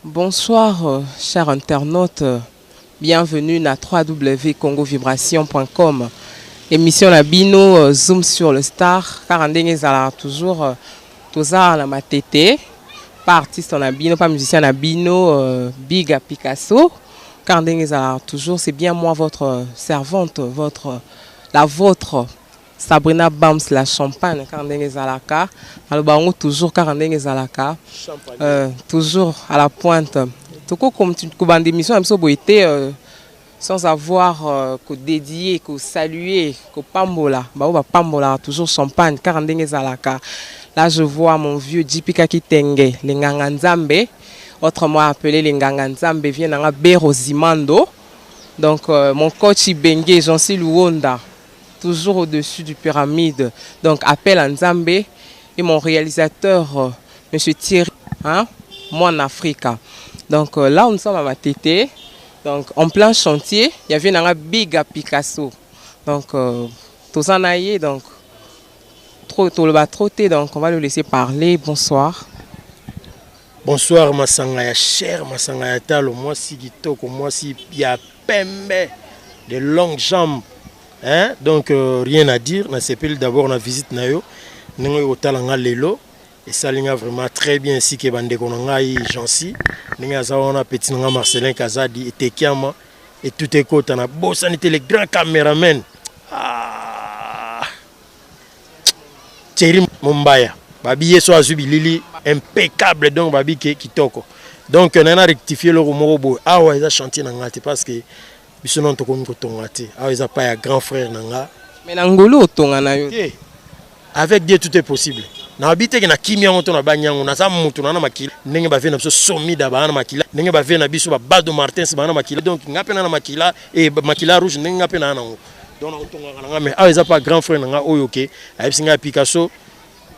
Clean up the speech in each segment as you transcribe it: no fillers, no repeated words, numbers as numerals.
Bonsoir, chers internautes. Bienvenue à www.congovibration.com. Émission na bino, Zoom sur le star. Car ndenge ezalaka toujours toza na Matete. Pas artiste na bino, pas musicien na bino, Big Picasso. Car ndenge ezalaka toujours, c'est bien moi, votre servante, votre, la vôtre. Sabrina Bams, la champagne, car ndenge ezalaka. Alors, bango toujours, car ndenge ezalaka. Toujours à la pointe. Toko comme tu kobanda émission na biso boye te sans avoir ko dédier, ko saluer, ko pambola. Bao ba pambola toujours champagne, car ndenge ezalaka. Là, je vois mon vieux JP Kakitenge, les Nganga Nzambe, autrement appelé les Nganga Nzambe, vient nanga Bero Zimando. Donc mon coach Ibenge, Jean-Cy Luonda, toujours au-dessus du pyramide. Donc appel à Nzambe et mon réalisateur, monsieur Thierry, hein, moi en Afrique. Donc là, nous sommes à Matete, donc en plein chantier, il y avait un Big Picasso. Donc toza na ye, donc trop toloba trop te, donc on va le laisser parler. Bonsoir. Bonsoir, masanga ya cher, masanga ya talo, mwasi kitoko, mwasi ya pembe, de longues jambes, hein? Donc rien à dire. Nasepeli d'abord na visite na yo, ndenge oyo kotala nga lelo esali nga vraiment très bien, ainsi que bandeko na ngai Jancy ndenge aza wana, petit na nga Marcelin Kazadi etekiama etuta ekota na bosani te, le grand caméraman, ah! Thierry Mombaya, babi ye so azwi bilili impeccable, donc babi ke kitoko. Donc naye na rectifie eloko moko boye: awa eza chantier na nga te, parce que biso nano tokomi kotonga te. Awa eza pa ya grand frère na nga. Mais na ngolu otonga na yo. Te, avec Dieu tout est possible. Nayebi teke nakimi yango to nabangi yango. Naza motu na na makila ndenge bavie na biso Somida baa na makila, ndenge bavie na biso babado Martins baa na makila. Donc nga mpe na na makila e makila rouge, ndenge nga mpe na nango. Donc nakotongaka na nga, mais awa eza pa grand frère na nga oyo ke ayebisi ngai: "Picasso,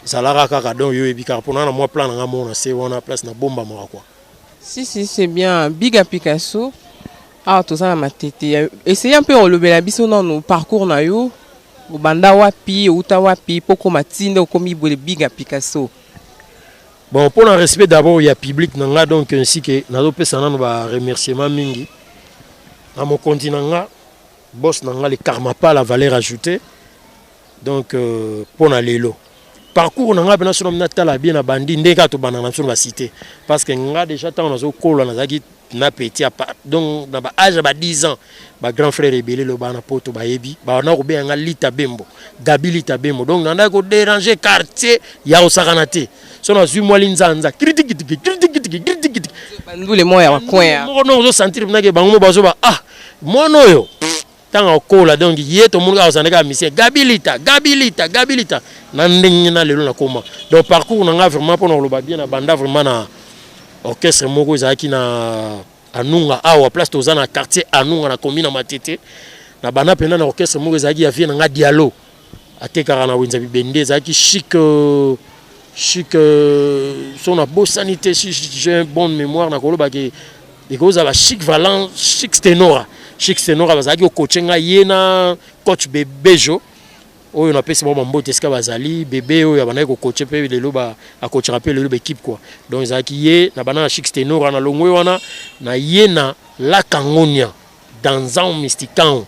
ezalaka kaka." Donc yo oyebi kaka mpona na mwa plan na nga moko na se wana, place nabombamaka quoi. Si si, c'est bien, Big Picasso. Awa toza na Matete. Essaye mpe olobela biso nanu parcours na yo, obanda wapi, outa wapi mpo koma ntinda okomi boye Big Picasso. Bon, mpona respect d'abord ya public na nga, donc ainsi ke nazopesa nano baremerciement mingi na mokonzi na nga, boss na nga, le Karmapa, la valeur ajoutée. Donc mpo na lelo parcours na nga mpena, sono natala bien na bandi ndenge kaka tobanda na biso na bacité, parce que nga déjà ntango nazokola nazalaki na petit, donc na baage ya ba 10 ans, bagrand frère ebele lo bana poto bayebi bana kobenga nga Lita Bembo, Gabi Lita Bembo. Donc nandaki kodéranger quartier ya kosakana te. So nazwi mwa linzanza, kritikitiki kritikitiki kritikitiki. Bandule moko ya bacoin. Moko non, ozosentir mpenake bango mo bazoba: "Ah, mwana oyo ntango akola." Donc ye tomoni kaka kozala kaka musicien Gabilita, Gabilita, Gabilita na ndenge na lelo nakoma. Donc parcours na nga vraiment, mpona koloba bien, na banda vraiment na orchestre moko ezalaki na Anunga, awa place toza na quartier Anunga, na commune na Matete. Na banda mpena na orchestre moko ezalaki ya vie na nga Dialo, atekaka na wenza bibende, ezalaki Chic, Chic, so nabosani te, si j'ai une bonne mémoire, nakolobaki ekozala Chic Valence, Chic Stenora. Chic Stenora bazalaki kocoacher ngai, ye na coach Bebejo oyo napesi bango bambote esika bazali. Bebe oyo abandaki kocoacher mpe lelo acoachaka mpe lelo baéquipe quoi. Donc ezalaki ye na banda na Chic Stenora. Na longwe wana na ye na Lakangonia Danzan Mystican.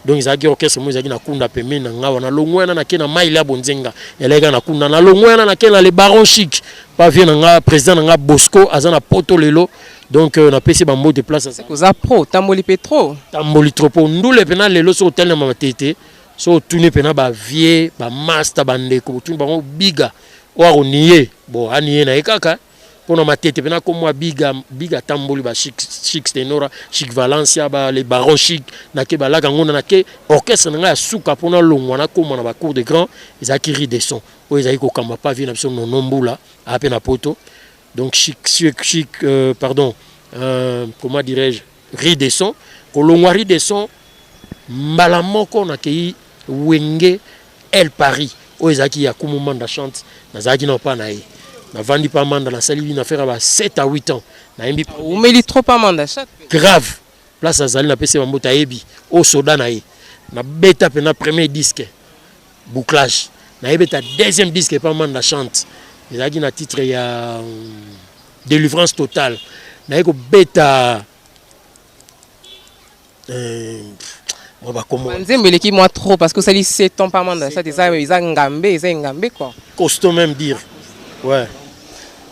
Donc ezalaki orchestre moko ezalaki na kunda pembeni na nga wana. Longwe wana nake na Maile ya Bonzenga, elaki kaka na kunda. Na longwe wana nake na Le Baron Chic, pa vie na nga, président na nga Bosco, aza na poto lelo. Donc napesi bambote place. Oza pro, otamboli mpe trop. Tamboli trop, po ndule mpena lelo soki otali na Matete, so otuni mpena bavie, bamaster, bandeko, otuni bango Biga oyo akoniye bon, aniye na ye kaka mpona Matete mpena komwa Biga. Biga atamboli ba Chic, Chic Stenora, Chic Valencia, ba Le Baron Chic. Nake balaka ngona, nake orchestre na ngai ya suka mpona longwa nakóma na bacour de grand, ezalaki Rue de Son oyo ezalaki kokamba pa vie na biso Nono Mbula, aya mpe na poto. Donc Chic, Chic, Chic, pardon, comment dirais-je, Rue de Son. Kolongwa Rue de Son, mbala moko nakei Wenge El Paris oyo ezalaki ya Kumu Manda Chante. Nazalaki na mpa na ye, navandi mpa Manda, nasali na affaire ya ba 7 à 8 ans, nayembi. Umeli trop pa Manda Chante. Grave, place azali napesi bambote, ayebi oyo soda na ye. Nabeta mpena premier disque Bouclage, nayebeta deuxième disque epa Manda Chante, ezalaki na titre ya Délivrance totale. Naye kobeta mwa bakombo. Nzembo eleki mwa trop parce que osali 7 ans pa Manda Chante, eza ngambe, eza engambe quoi. Costaud même dire, ouais.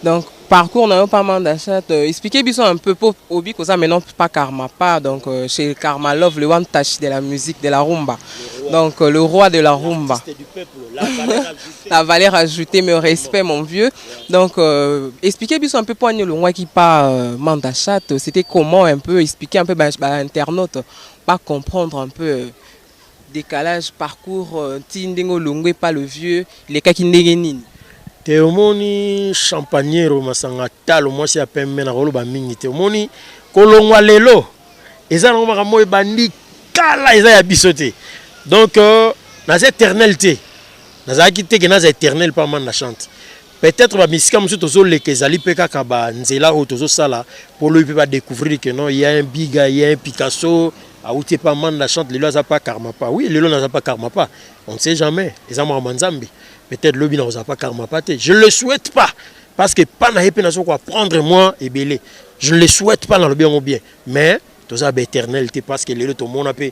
Donc parcours na yo pa Manda Chante, expliquez biso un peu po obi koza maintenant pas Karma pas, donc chez Karma Love, le one touch de la musique de la rumba, donc le roi de la rumba, du peuple, la valeur ajoutée. La valeur ajoutée, mais respect mon vieux. Donc expliquez biso un peu po olongwaki pa Manda Chante, c'était comment un peu, expliquer un peu ba internaute pas comprendre un peu décalage parcours ti ndenge olongwe pa le vieux, elekaki ndenge nini? Te, omoni champagnero, masanga talo, mwasi ya pembe, na koloba mingi te. Omoni kolongwa lelo eza nango makambo oyo ebandi kala, eza ya biso te. Donc naza éternel te, nazalaki te ke naza éternel pa Manda Chante. Peut-être bamisika mosusu tozoleka ezali mpe kaka banzela oyo tozosala mpo lobi mpe badécouvrir que non, ya un Biga, ya un Picasso awuti epa Manda Chante, lelo aza pa Karma Pa. Oui, lelo naza pa Karma Pa, on ne sait jamais, eza makambo ya Nzambe. Peut-être lobi nakozala pa Karma Pa te, je le souhaite pas, parce que pa na ye mpe nazo koapprendre moi ebele. Je ne le souhaite pas, nalobi yango bien, mais toza baéternel te, parce que lelo tomona mpe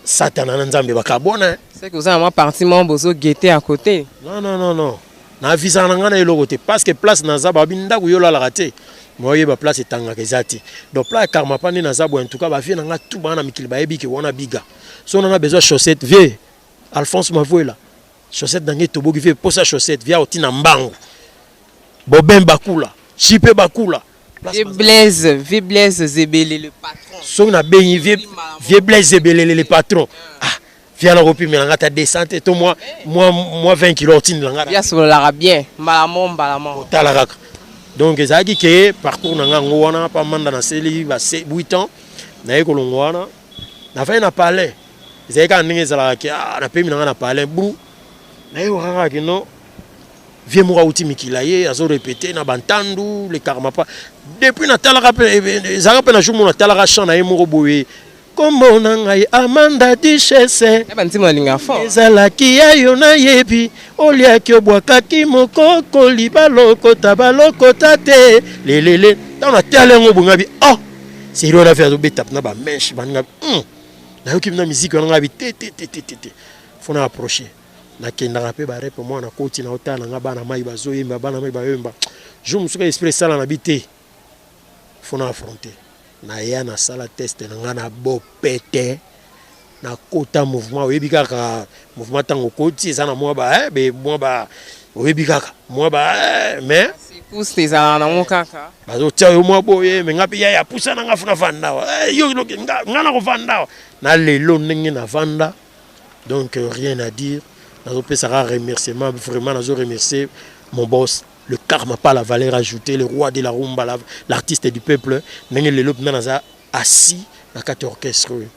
Satana na Nzambe bakabwana. C'est que oza na mwa parti moko bozogete à côté. Non, non, non, non, navisaka na ngai na eloko te, parce que place naza, babi ndako yo olalaka te, ma oyeba place etangaka eza te. Donc place ya Karma Pa nde naza boye. En tout cas bavie na nga tu baa na mikili bayebi ke wana Biga. So nanga besoin chaussette, vie Alphonse Mavuela, chaussette na ngai etoboki, vie posa chaussette, via otina mbangu Bobin Bakula, Chipe Bakula. Vie Blaise, vie Blaise Zebele le patron. Soki nabengi vie Blaise Zebelele le patron, ah, via na kopimela nga ta descente to mwa 20 kilo otindela nga. Via sololaka bien, mbala moko mbala moko. Otala kaka. Donc ezalaki ke parcours na nga yango wana pa Manda. Naseli ba 8 ans, naye kolongwa wana, nafai na palais. Ezalaki kaka ndenge ezalaka ke ah, napemi na nga na palais bu, nayekoka kaka ke non, vie moko awuti mikila, ye azorépéter na bantandu le Karma Pa. Depuis natalaka mpe, ezalaka mpe na jour moko natalaka chant na ye moko boye, "Kombo na ngai Amanda Duchesse." Ya banzembo nalinga fort. Ezalaki ya yo, nayebi oliaki, obwakaki mokokoli, balokota balokota te lelele. Ntango natala yango boye, ngabi oh, seri wana fe azobeta na bamèches baninga. Nayoki na miziki wana, ngabi te te te te te te, faut na approcher. Nakendaka mpe barep mwana koti na otala na nga bana mai bazoyemba, bana mai bayoyemba. Jour mosusu esprit esala na bi te, faut na affronter. Naya nasala test na nga na bopete, nakota mouvement. Oyebi kaka mouvement, ntango okoti eza na mwa ba mwa ba, oyebi kaka mwa ba mais Secousse ezalaka nango kaka. Bazotia yo mwa boye, me nga mpe yaya pusa na nga, funa vanda awa. Yo nga na kovanda awa na lelo ndenge navanda. Donc rien à dire, nazopesaka remerciement vraiment, nazo remercier mon boss le Karma pas, la valeur ajoutée, le roi de la rumba, l'artiste du peuple, ndenge lelo mpenza naza assis na kati ya orchestre oyo.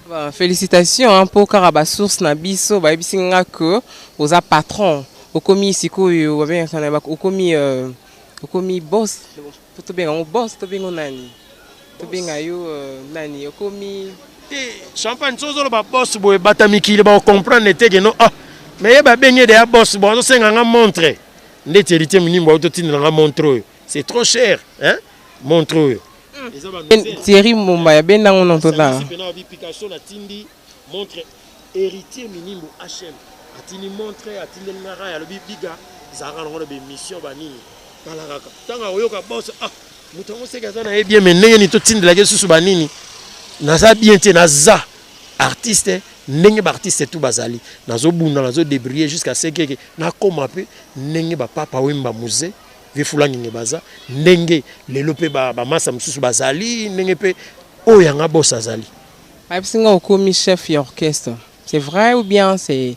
Bon, félicitations hein, mpo kaka basource na biso bayebisi nga ke oza patron, okomi sikoyo babengaka na okomi boss. Po tobenga yango boss, tobenga nani, tobenga yo nani, okomi? Te, champagne, so ozoloba boss boye, bata mikili bakocomprendre te ke no, ah, mais ye babenge deya boss. Bon, azosenga nga montre ndeti Héritier Minimbo autotindela nga montre oyo, c'est trop cher, hein, montre oyo. Thierry Mbomba yabendango na totala. Picasso natindi montre, Héritier Minimbo HM atindi montre, atindeli nga kaka, alobi Biga ezalaka nango na bémission banini. Tala kaka ntango akoyoka boss, ah, moto yango seki aza na ye bien, mais ndenge nini totindelaki lisusu banini? Naza bien te, naza artiste ndenge baartiste tu bazali, nazobunda, nazodébrouiller jusqu'à ce que nakóma mpe ndenge bapapa Wemba, Musée Vifulanginge baza, ndenge lelo mpe bamasa mosusu bazali, ndenge mpe oyo yanga boss azali. Bayebisi nga okomi chef ya orchestre, c'est vrai ou bien c'est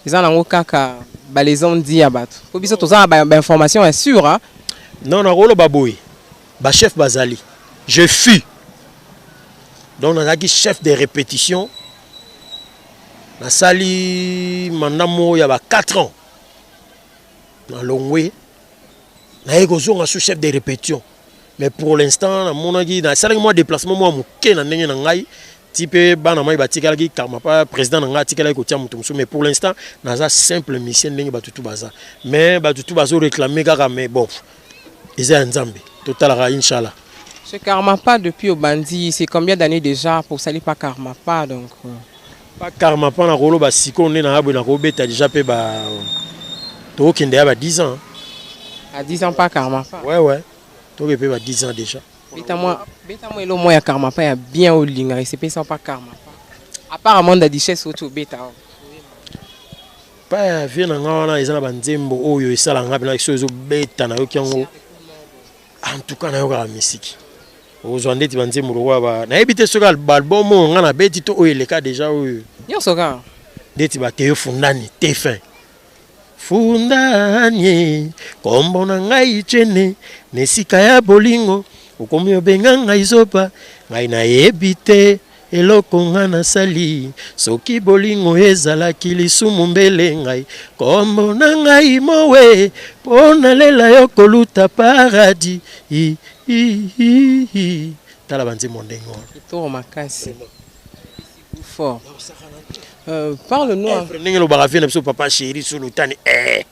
eza nango kaka balezondi ya bato? Po biso toza na bainformation ya sûr, hein? Non, nakoloba boye, bachef bazali. Je fus, donc nazalaki chef de répétition, nasali mandat moko ya ba 4 ans, nalongwe, naye kozonga sous chef de répétition. Mais pour l'instant namonaki nasalaki mwa déplacement mwa moke na ndenge na ngai ti mpe bana mai batikalaki Karma Pa, président na ngai atikalaki kotia moto mosusu. Mais pour l'instant naza simple musicien ndenge bato tu baza, mais bato tu bazoréclame kaka. Mais bon, eza ya Nzambe, totalaka, inchallah. Ce Karmapa depuis obandi, c'est combien d'années déjà pour sali pa Karmapa? Donc Pa Karmapa, na koloba sikoyo nde na boye, nakobeta déjà mpe ba tokokende ya ba 10 ans. À 10 ans pa Karmapa? Ouais, toke mpe ba 10 ans déjà. Beta mwa elo mwa ya Karmapa ya bien olinga esepesa pa Karmapa, apparemment da duchesse oyo tobeta. Pa ya vie na nga wana eza na banzembo oyo esalanga mpena so ezobeta, nayoki yango. En tout cas nayokaka misiki, ozwa ndeti banzembo lokola ba, nayebi te soki baalbum oyo nga nabeti to oyo eleka déjà oyo. Nyonso kaka. Ndeti bateyo Fundani te, fin Fundani, kombo na ngai tiene na esika ya bolingo, okomi obenga ngai zoba, ngai nayebi te eloko nga nasali. Soki bolingo ezalaki lisumu, mbele ngai kombo na ngai mowe, mpo nalela yo koluta paradis. Tala banzembo ndenge wana. Kitoko makasi, fort. Parle-nous. Ndenge elobaka vie na biso, papa chéri Sulutani, eh,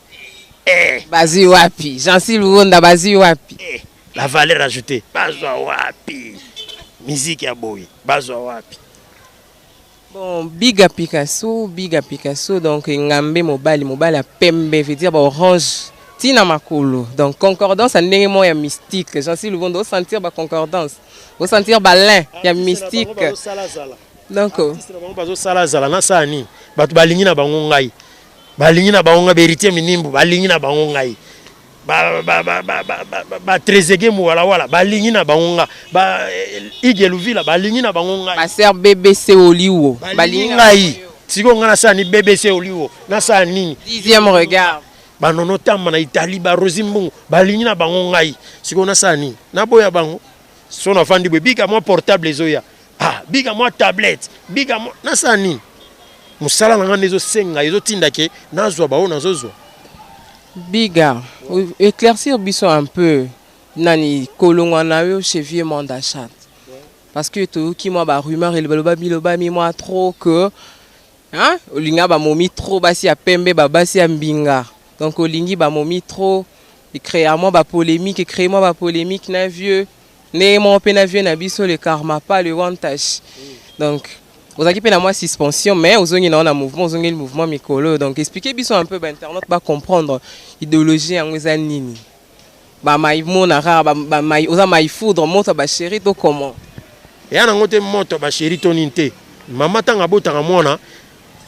eh. Bazwi wapi Jansi Luonda? Bazwi wapi? Eh, la valeur ajoutée bazwa wapi? Musique ya boye bazwa wapi? Bon, Biga Picasso, Biga Picasso, donc ngambe mobali, mobali ya pembe, veut dire baorange ntina makolo, donc concordance ya ndenge moko ya mystique. Jansi Lubondo, osentir baconcordance, osentir balin ya mystique, donc bango bazosala zala nasala nini? Bato balingi na bango ngai, balingi na bango ngai, bahéritier Minimbu balingi na bango ngai, batrésege mowalawala balingi na bango nga, Ige Luvila balingi na bango ngai. Baser BBC Oliwo. Balingi ngai. Sikoyo ngai nasala ni BBC Oliwo, nasala nini? Dixième regard. Banono Tamba na Italie, barosi Mbongo balingi na bango ngai. Sikoyo nasala nini? Naboya bango? So nafandi boye, bika mwa portable ezoya, ah, bika mwa tablette, bika mwa, nasala nini? Mosala na ngai nde ezosenga, ezotinda ke nazwa baoyo nazozwa. Biga, éclaircir biso un peu nani kolongwa na yo chez vieux Manda Chante, parce que toyoki mwa barumeur, elobaloba bilobami mwa trop que, hein, olinga bamomi trop, basi ya pembe, babasi ya mbinga, donc olingi bamomi trop, ecréa mwa bapolémique, ecréé mwa bapolémique na vieux ndenge moko mpe na vieux na biso le Karmapa, le One Touch. Donc ozalaki mpe na mwa suspension, mais ozongi nao na mouvement, ozongeli mouvement mikolo. Donc expliquer biso un peu, bainternaute bacomprendre idéologie yango eza nini. Bamai mona kaka oza mai foudre, moto ya bachéri to comment? Eya nango te moto ya bachéri to nini te. Mama ntango abotaka mwana,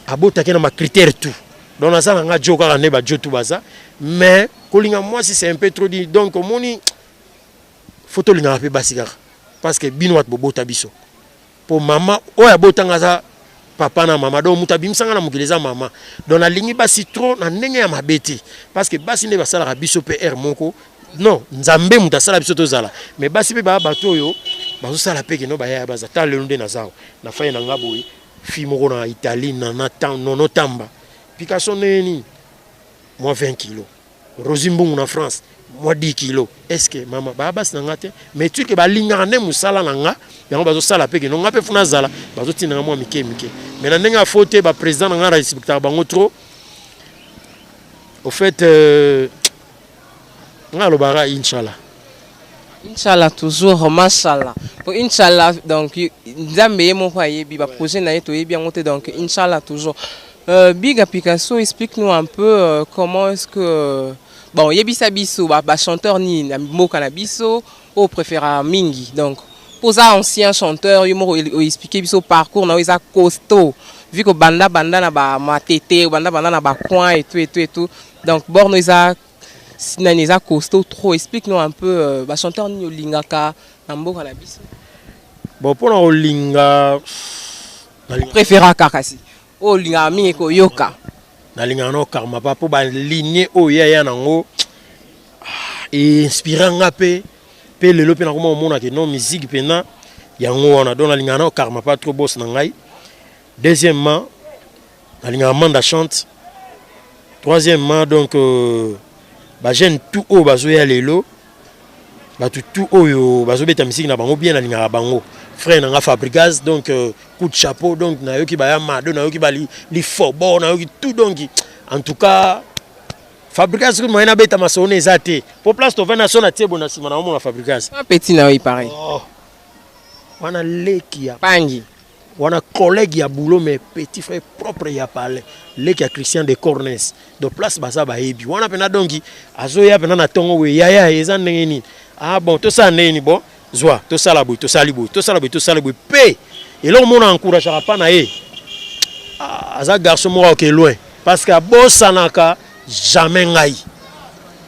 abotaki na bacritère tout. Donc naza na nga jo kaka nde bajo tu baza, mais kolinga mwasi, c'est un peu trop dit. Donc omoni, faut tolingaka mpe basi kaka, parce que bino bato bobota biso, mpo mama oyo abotanga aza papa na mama. Donc moto abimisanga na mokili eza mama. Donc nalingi basi trop na ndenge ya mabe te, parce que basi nde basalaka biso mpe aire moko. Non, Nzambe moto asala biso tozala, mais basi mpe baya bato oyo bazosala mpe keno bayaya baza. Ta lelo nde naza awa na fai na nga boye, fille moko na Italie, nana Nono Tamba, Picasso, ndenge nini, mwa 20 kilo, Rosi Mbungu na France, mwa 10 kilo. Est ce que mama baya basi na nga te? Mais turke balingaka nde mosala na nga, yango bazosala mpe keno nga mpe funa azala, bazotindanga mwa mike mike, mais na ndenge ya fo te. Baprésident na nga, respectaka bango trop. Au fait, nga alobaka inchallah. Inchallah toujours, mashallah po inchallah. Donc Nzambe ye moko ayebi baprojet na ye, toyebi yango te. Donc inchallah toujours. Biga Picasso, explique-nous un peu comment est-ce que, bon, yebisa biso bachanteur nini na mboka na biso oyo préféra mingi. Donc poza ancien chanteur, yo moko oexplique biso parcours na yo eza costaud, vu que banda banda na bamatete, banda banda na bacoin et tout et tout et tout. Donc borno eza nani, eza costaud trop. Explique-nous un peu bachanteur nini olingaka na mboka na biso. Bon, mpona kolinga, préféraka kasi oyo olingaka mingi koyoka. Nalingaka na Karmapa, mpo baligne oyo yaya nango einspira nga mpe lelo mpe nakoma komona ke non, musique mpena yango wana. Donc nalingaka na Karmapa trop, boss na ngai. Deuxièmement, nalingaka Manda Chante. Troisièmement, donc bajeune tout oyo bazoya lelo, bato tout oyo bazobeta misiki na bango bien, nalingaka bango. Frère na nga Fabrigaz, donc coup de chapeau. Donc nayoki baya mado, nayoki balifobo, nayoki tout. Donc en tout cas, Fabricas kutu moyen nabeta masolo na eza te po place tovandi na so na tie boye na nsima naomona Fabricas. Un petit na yo pareil. Oh. Wana leki ya pangi. Wana collègue ya boulot mais petit frère propre ya palais. Leki ya Christian de Cornes. Donc place baza bayebi. Wana pena donki azoya pena na tongo boye yaya eza ndenge nini? Ah bon tosala ndenge nini bon zwa tosala boye tosali boye tosala boye tosala boye pe eloko mona encourageaka pa na ye ah, aza garçon moko aoke loin parce que abosanaka jamais ngai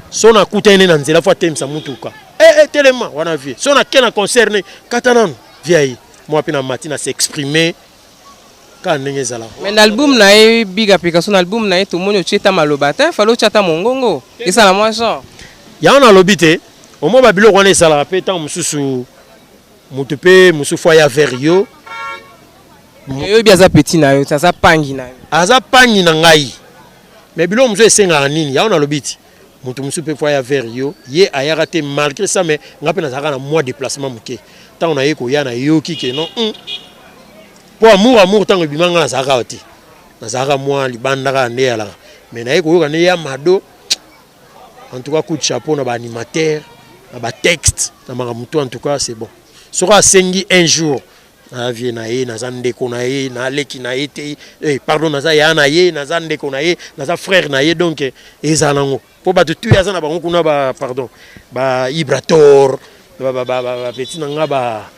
so nakutani ne na nzela fo atemisa motuka eh, eh, telema wana vie so nake na concert ne kata nanu vie aye mwa mpe na mati na s'exprimer kaka ndenge ezalaka. Mais na album na ye Biga Picasso, na album na ye tomoni otie ata maloba te, fallait otia ata mongongo esala mwa genre. Yango nalobi te, omoi ba biloko wana ezalaka mpe ntango mosusu moto mpe mosusu fo aya vers yo. Oyebi aza petit na yo, aza pangi na yo. Aza pangi na ngai. Mais biloko mosusu esengaka nini? Yango nalobi ti moto mosusu mpe fo aya vers yo, ye ayaka te malgré ça mais ngai mpe nazalaka na mwa déplacement moke. Ntango naye koya nayoki ke non Po amour amour tango ebima nga nazalaka awa te. Nazalaka mwa libanda kaka nde eyalaka. Mais naye koyoka nde ya Mado en tout cas coup de chapeau na ba animateurs, na ba textes, na makambo tout en tout cas c'est bon. Soki asengi un jour na vie na ye, naza ndeko na ye, na leki na ye te, eh, pardon naza ya na ye, naza ndeko na ye, naza frère na ye donc ezala nango. Po bato tout aza na bango kuna ba pardon, ba Ibrator, ba ba ba, ba, ba petit na nga ba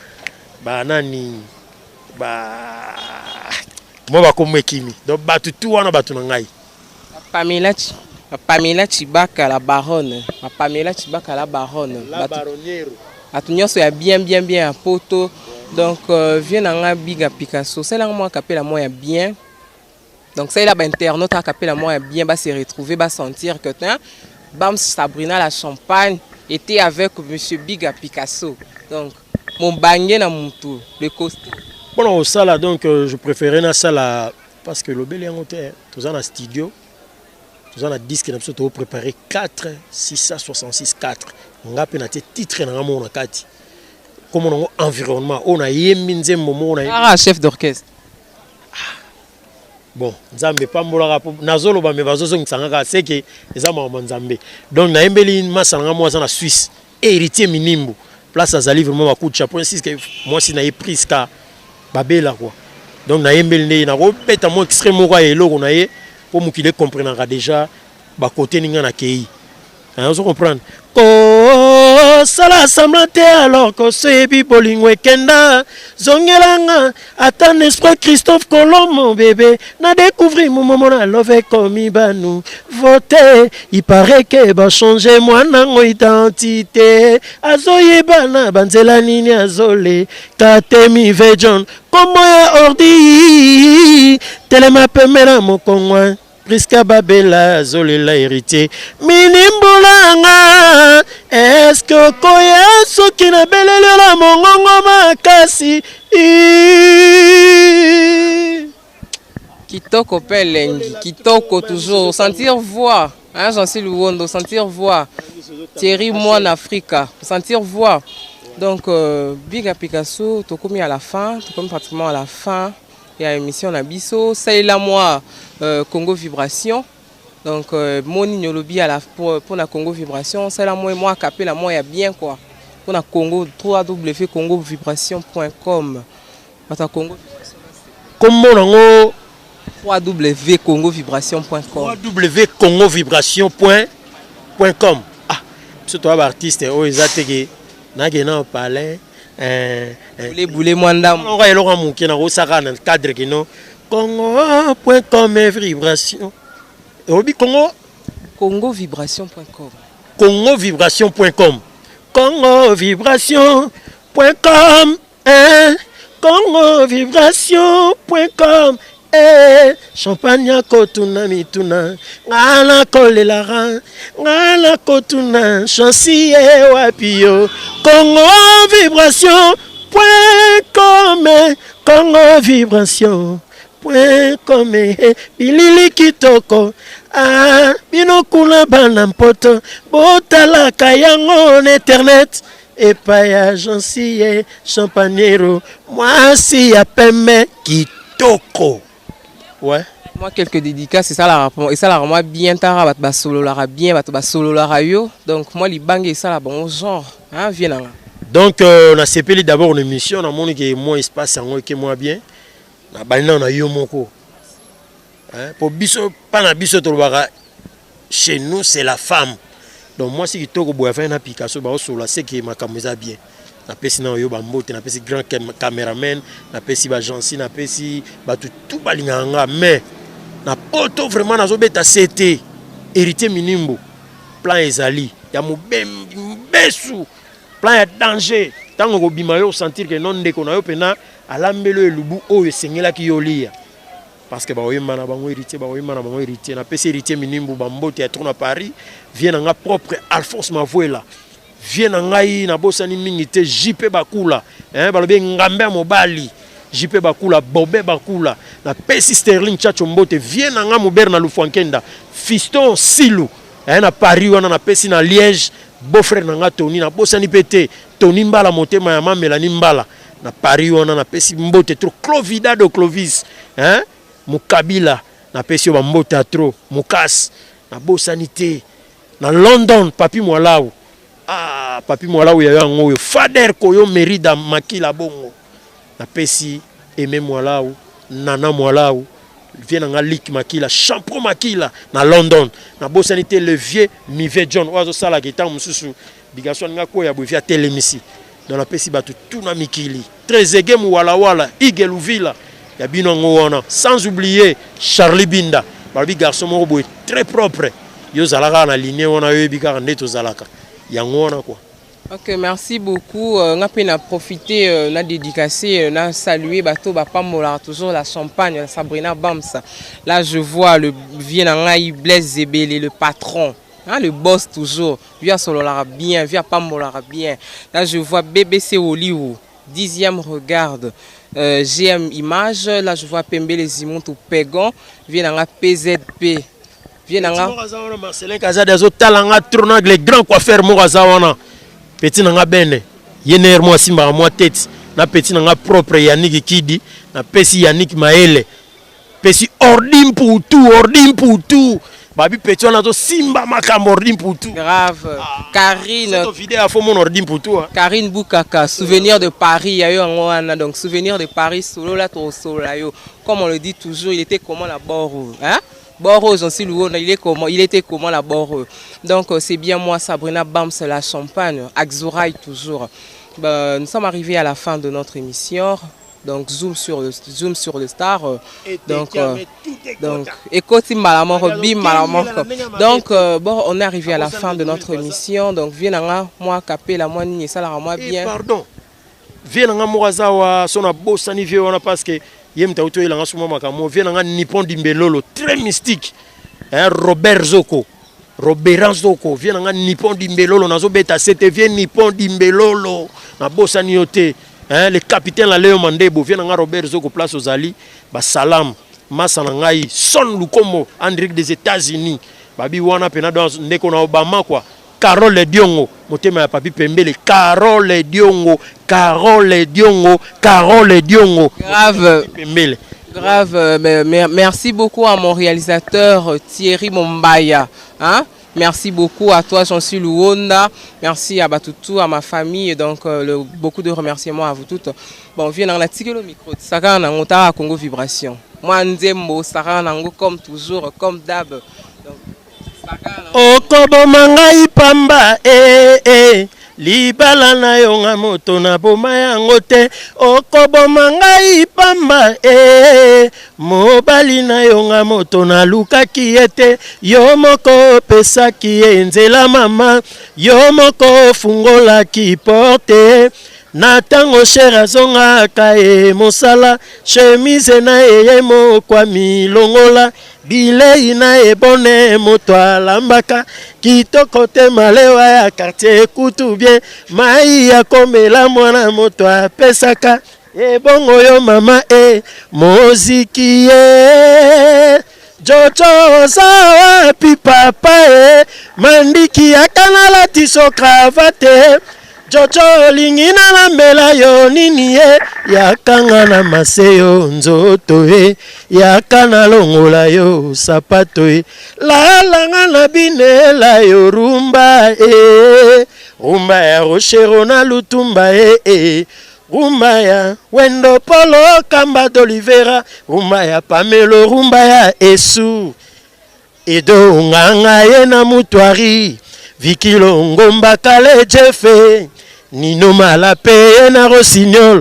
ba nani ba mwa bakombo ekimi donc bato tu wana bato na ngai. Pamela Pamela Chibaka la baronne, Pamela Chibaka la baronne, la baroniero, bato nyonso ya bien bien bien ya poto. Donc vieux na nga Biga Picasso, salanga mwa kapela mwa ya bien. Donc ça il a ba internaute a kapela mwa ya bien ba se retrouver, ba sentir que hein, Bams Sabrina la Champagne était avec monsieur Biga Picasso. Donc mobange na mutu le costaud. Pona kosala donc je préférais nasala parce que lobeli yango te, toza na studio, toza na disque na biso to préparer 4 666 4 nga pe na tie titre na nga moko na kati komona ngo environnement oyo nayembi nzembo moko na Ah, chef d'orchestre. Bon, Nzambe pambolaka po nazoloba me bazozongisa nga kaka seke eza makambo ya Nzambe. Donc nayembeli masa na nga moko aza na Suisse, Héritier Minimbu. Place azali vraiment ba coup de chapeau ainsi que mwasi na ye Prisca Babela quoi. Donc nayembeli nde nakobeta mwa extrait moko ya eloko na ye po mokili ecomprenaka déjà ba côté ninga na kei. Ozo comprendre? Kosala semblant te alors kosebi bolingo ekenda zongela nga ata n'est-ce pas Christophe Colomb mon bébé na découvrir momomo na love ekomi banu vote il paraît que ba changer mwana ngo identité azoyebana banzela nini azoleka te mi John kombo ya ordi telema pembe na mokongwa Prisca Babela azolela héritier minimbulanga eske okoya soki nabeleli yo na mongongo makasi? Kitoko pe elengi, kitoko toujours sentir voix hein, Jean-Cy Luwondo sentir voix, Thierry Mwana Afrika sentir voix. Donc Biga Picasso tokomi à la fin, tokomi pratiquement à la fin ya émission na biso. Salela moi Congo Vibration. Donc moni nyolobi à la pour, pour na Congo Vibration, salela moi moi kapela moi ya bien quoi. Pour na Congo www.congovibration.com. Bata Congo Vibration. Kombo nango www.congovibration.com. www.congovibration.com. Ah, biso toza ba artiste oyo eza te ke nake na palais Boule boule mwa ndambo. Oka eloko ya moke nakosaka na cadre ke no congo.com vibration. Olobi Congo? Congovibration.com. Congovibration.com. Congovibration.com. Eh, Congovibration.com. Eh, champagne akotuna mituna nga nakolelaka nga nakotuna chansi ye wapi yo Congo vibration point com Congo vibration point com bilili kitoko ah, bino kuna bana mpoto botalaka yango na internet epai ya Jansiye Champagnero mwasi ya pembe kitoko ouais. Moi, quelques dédicaces, esalaka mwa bien. Ntaka bato basololaka bien, bato basololaka yo. Donc moi, libange esala bango genre, hein, vie nanga. Donc nasepeli d'abord na émission. Namoni ke mwa espace yango eke mwa bien. Nabandi nano na yo moko. Po biso, mpa na biso tolobaka, chez nous c'est la femme. Donc mwasi kitoko boye afai na Picasso, baosolola seke makambo eza bien. Napesi na oyo bambote, napesi grand cameraman, napesi bagensi, napesi bato tu balingaka nga. Mais na poto vraiment nazobeta se te. Héritier Minimbo, plan ezali ya mobesu, plan ya danger. Ntango kobima yo, osentir ke no ndeko na yo mpena alambeli oyo elubu oyo esengelaki yo lia, parce que baoyemba na bango Héritier, baoyemba na bango Héritier. Napesi Héritier Minimbu bambote ya tro na Paris. Vie na nga propre Alphonse Mavuela, vie na ngai nabosani mingi te. JP Bakula, hein, balobi ngambe ya mobali. JP Bakula, Bobe Bakula, napesi Sterling Chacho mbote. Vie na nga mobere na Lufwankenda, Fiston Silu, hein, na Paris wana. Napesi na Liège beau frère na nga Tony, nabosani mpe te Tony Mbala, motema ya Mamelani Mbala na Paris wana. Napesi mbote trop Clovidado Clovis, hein, Mokabila, napesi yo bambote ya trop. Mokasi nabosani te na London, Papi Mwalau. Ah, Papi Mwalau ya yango oyo Fader Koyo Merida Makila bongo. Napesi Aime Mwalau, Nana Mwalau, vie na nga Lik Makila, Champro Makila na London. Nabosani te le vieux Mive John oyo azosalaka etango mosusu bigaso alinga koya boye, vie atelemisi. Donc napesi bato tuna mikili, Trezege Muwalawala, Ige Luvila ya bino yango wana. Sans oublier Charlie Binda, balobi garçon moko boye très propre. Yo ozalaka na ligne wana, oyebi kaka nde tozalaka yango wana quoi. Ok, merci beaucoup. Nga pe na profiter na dédicacer, na saluer bato bapambolaka toujours la champagne, la Sabrina Bams. Là, je vois le vieux na ngai Blaise Zebele, le patron. Hein, le boss toujours. Vieux asololaka bien, vieux apambolaka bien. Là, je vois BBC Hollywood. Dixième regarde. GM Image. Là, je vois Pembele Zimuntu Pegon. Vieux na nga PZP. Vieux na nga. Moko aza wana, Marcelin Kazadi, azotala nga trop na le grand coiffeur moko aza wana, petit na nga bene ye nere mo asimbaka mwa tete na petit na nga propre Yannick Kidi. Napesi Yannick Mayele, pesi Ordi Mputu, Ordi Mputu, babi petit wana azosimba makambo, Ordi Mputu. Grave. Karine. Video afo mona Ordi Mputu, ah. Karine Boukaka, souvenir de Paris, ya yo yango wana. Donc souvenir de Paris, solo là, solo là yo. Comme on le dit toujours, il était comment la bord, hein? Bord Gentil Louo, il est comment? Il était comment la bord? Donc c'est bien moi, Sabrina Bams, la champagne, Axorail toujours. Ben, nous sommes arrivés à la fin de notre émission. Donc zoom sur le star. Donc ekoti mbala moko, bim mbala moko. Donc bon, on est arrivé à la fin de notre émission. Donc viens nanga moi kapela moi nini esalaka moi Eh, bien. Pardon, vie na nga moko aza wa so nabosani vie wana, parce que ye moto auti oyelanga suma makambo. Vie na nga Nippon Dimbelolo, très mystique, hein, Robert Zoko, Roberan Zoko, vie na nga Nippon Dimbelolo, nazobeta sete. Vie Nippon Dimbelolo, nabosani yo te, hein, le capitaine Laleo Mandebo. Vie na nga Robert Zoko, place ozali, basalam masa na ngai Son Lukombo Andrik des États-Unis, babi wana mpena donc ndeko na Obama quoi. Carole Diongo, motema ya Papi Pembele. Carole Diongo, Carole Diongo, Carole Diongo. Grave. Pembele. Grave, merci beaucoup à mon réalisateur Thierry Mombaya. Hein? Merci beaucoup à toi, Jean-Suis Luonda. Merci à Batoutou, à ma famille. Donc, beaucoup de remerciements à vous toutes. Bon, viens dans la le micro. Saka na Congo Vibration. Moi, Nzembo, Sarah Nango, comme toujours, comme d'hab. Donc, Okoboma ngai pamba eh, eh. Libala na yo nga moto naboma yango te. Okoboma ngai pamba eh. Mobali na yo nga moto nalukaki ye te. Yo moko opesaki ye nzela mama, yo moko ofungolaki porte. Na ntango chéri azongaka ye mosala, chemise na ye ye moko amilongola, bilei na ye bone moto alambaka kitoko te, malewa ya quartier kutu bien, mai ya komela mwana moto apesaka. Ebongo yo mama e moziki ye jojo oza wapi papa e mandiki yaka nalatiso cravate. Jojo, olingi nalambela yo nini? Ye yakanga na mase yo nzoto, ye yaka nalongola yo sapato, ye lalanga na binela yo rumba e rumba ya Rochero na Lutumba e e rumba ya Wendo Polo Kamba d'Olivera, rumba ya Pamelo, rumba ya Esu Edo Nganga ye na Mutwari Vikilo Ngomba Kale Jefe Nino Malape ye na Rossignol.